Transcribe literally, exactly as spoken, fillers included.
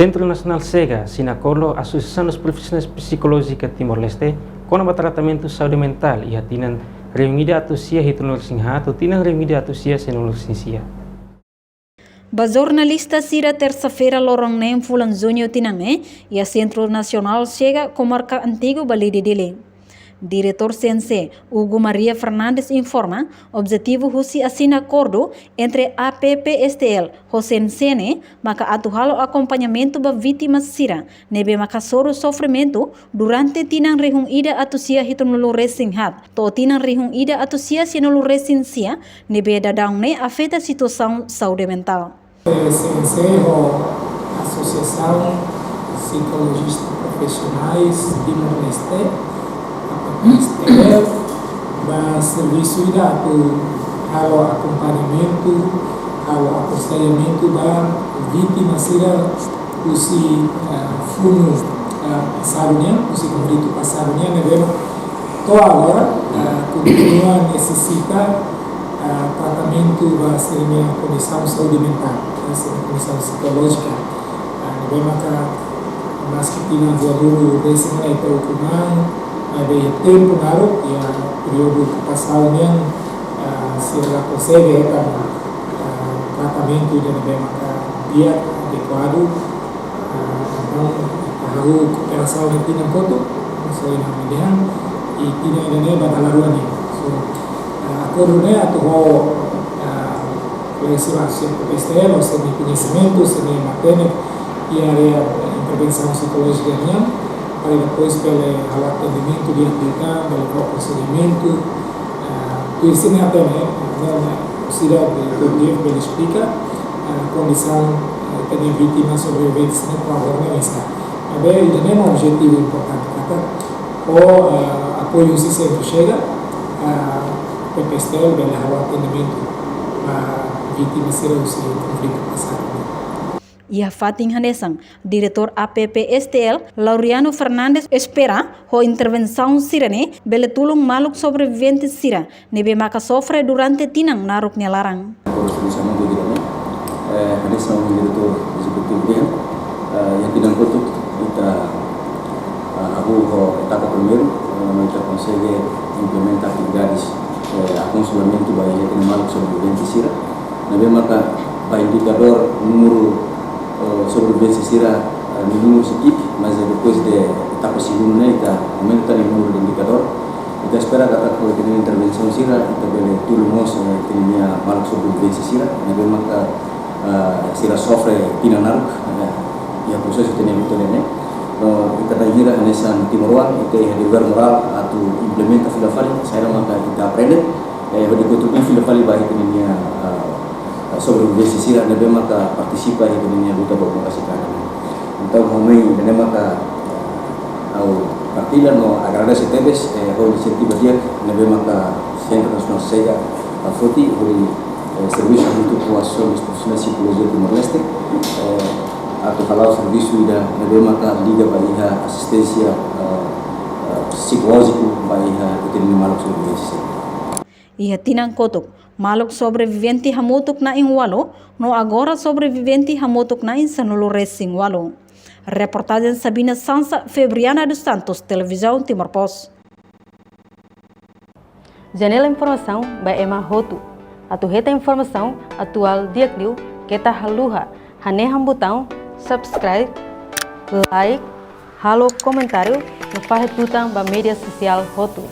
Sentru Nasionál SEGA asina akordu ho Asosiasaun dos Profisionais Psikolójika Timor-Leste kona-ba tratamentu saúde mentál iha tinan rihun ida atus sia hitunulu-resin-haat to'o tinan rihun ida atus sia sianulu-resin-sia. Ba jornalista sira, tersa-feira loron neen fulan Juñu tinan ne'e, iha Sentru Nasionál SEGA, Komarka Antigu, Balide, Dili. Diretór C N C, Hugo Maria Fernandes, informa, objetivu husi asina akordu entre A P P S T L ho C N C ne'e maka atu halo akompañamentu ba vítima sira ne'ebé mak hasoru sofrimentu durante tinan rihun ida atus sia hitunulu-resin-haat to'o tinan rihun ida atus sia sianulu-resin-sia, ne'ebé daudaun ne'e afeta situasaun saúde mentál. C N C ho Asosiasaun Psikolojista Profisionais Timor-Leste, A P P S T L, ba servisu ida atu halo akompañamentu, halo akonselhamentu ba vítima sira husi, eh, funu, eh, pasadu nian, husi konflitu pasadu nian, ne'ebé to'o agora, eh, kontinua nesesita, eh, tratamentu ba sira-nia kondisaun saúde mentál, ba sira-nia kondisaun psikolójika. Eh, ne'ebé maka maski tinan ruanulu-resin ne'e ita ukun an, maibé iha tempu naruk, iha períodu pasadu nian, eh, sira la konsege hetan, eh, tratamentu ida ne'ebé maka di'ak, adekuadu, ah, entaun, hahú kooperasaun iha tinan kotuk, so iha median, i tinan ida-ne'e ba dala rua nian. So, ah, akordu ne'e atu ho, ah, flexible, se P S T L, ho sira-nia koñesimentu, sira-nia matenek iha área, eh, intervensaun psikolójika nian, para depois bele halo atendimentu di'ak, bele fó akonselhamentu, ah, tuir sira-nia matenek, ne'e, ne'e, sira bele, bele esplika, ah, kondisaun, eh, ita-nia vítima sobrevivente sira-nia problema ne'e oinsá. Maibé, ida-ne'e mak objetivu importante, katak ho, ah, apoiu husi Sentru SEGA, ah, P P S T L bele halo atendimentu ba vítima sira husi konflitu pasadu. Iha fatin hanesan, Diretór A P P S T L, Laureano Fernandes, espera ho intervensaun sira-ne'e bele tulun maluk sobrevivente sira ne'ebé maka sofre durante tinan naruk nia laran. Por eso, eh, hanesan Diretór Ezekutivu dehan, eh, iha tinan kotuk ita, eh, hahú ho etapa primeiru, eh, no ita konsege implementa atividades, eh, akonselhamentu ba iha tinan maluk sobrevivente sira. Ne'ebé maka ba indikadór númeru, eh, sobrevivénsia sira, eh, nia númeru sei ki'ik, mas, eh, depois de etapa segundu ne'e ita aumenta nia númeru de indikadór. Ita espera katak ho ita-nia intervensaun sira, ita bele tulun mós, eh, ita-nia maluk sobrevivénsia sira, ne'ebé maka, eh, sira sofre tinan naruk, eh, iha prosesu ita-nia luta ne'e. No ita bainhira hanesan timoroan, ita iha devér morál atu implementa fila fali saida maka ita aprende, eh, hodi kontribui fila fali ba ita-nia, ah, ah, sobrevivénsia sira ne'ebé maka partisipa iha ita-nia luta ba demokrasia ka. Entaun, ha'u mai ne'e maka, ah, ha'u partilla no agradese tebes, eh, ho inisiativa di'ak ne'ebé maka Sentru Nasionál SEGA, ah, foti, hodi, eh, servisu hamutuk ho Asosiasaun dos Profisionais Psikolojia Timor-Leste, eh, atu hala'o servisu ida ne'ebé maka liga ba iha asisténsia, eh, eh, psikolójiku ba iha ita-nia maluk sobrevivente sira. Iha tinan kotuk, maluk sobrevivente hamutuk na'in ualu, no agora sobrevivente hamutuk na'in sanulu-resin-ualu. Reportajen Sabina Sansa, Febriana dos Santos, Televizaun Timor Post. Janela informasaun ba ema hotu. Atu hetan informasaun atuál di'ak liu, keta haluha hanehan butaun subscribe, like, halo komentáriu, no fahe tutan ba média sosiál hotu.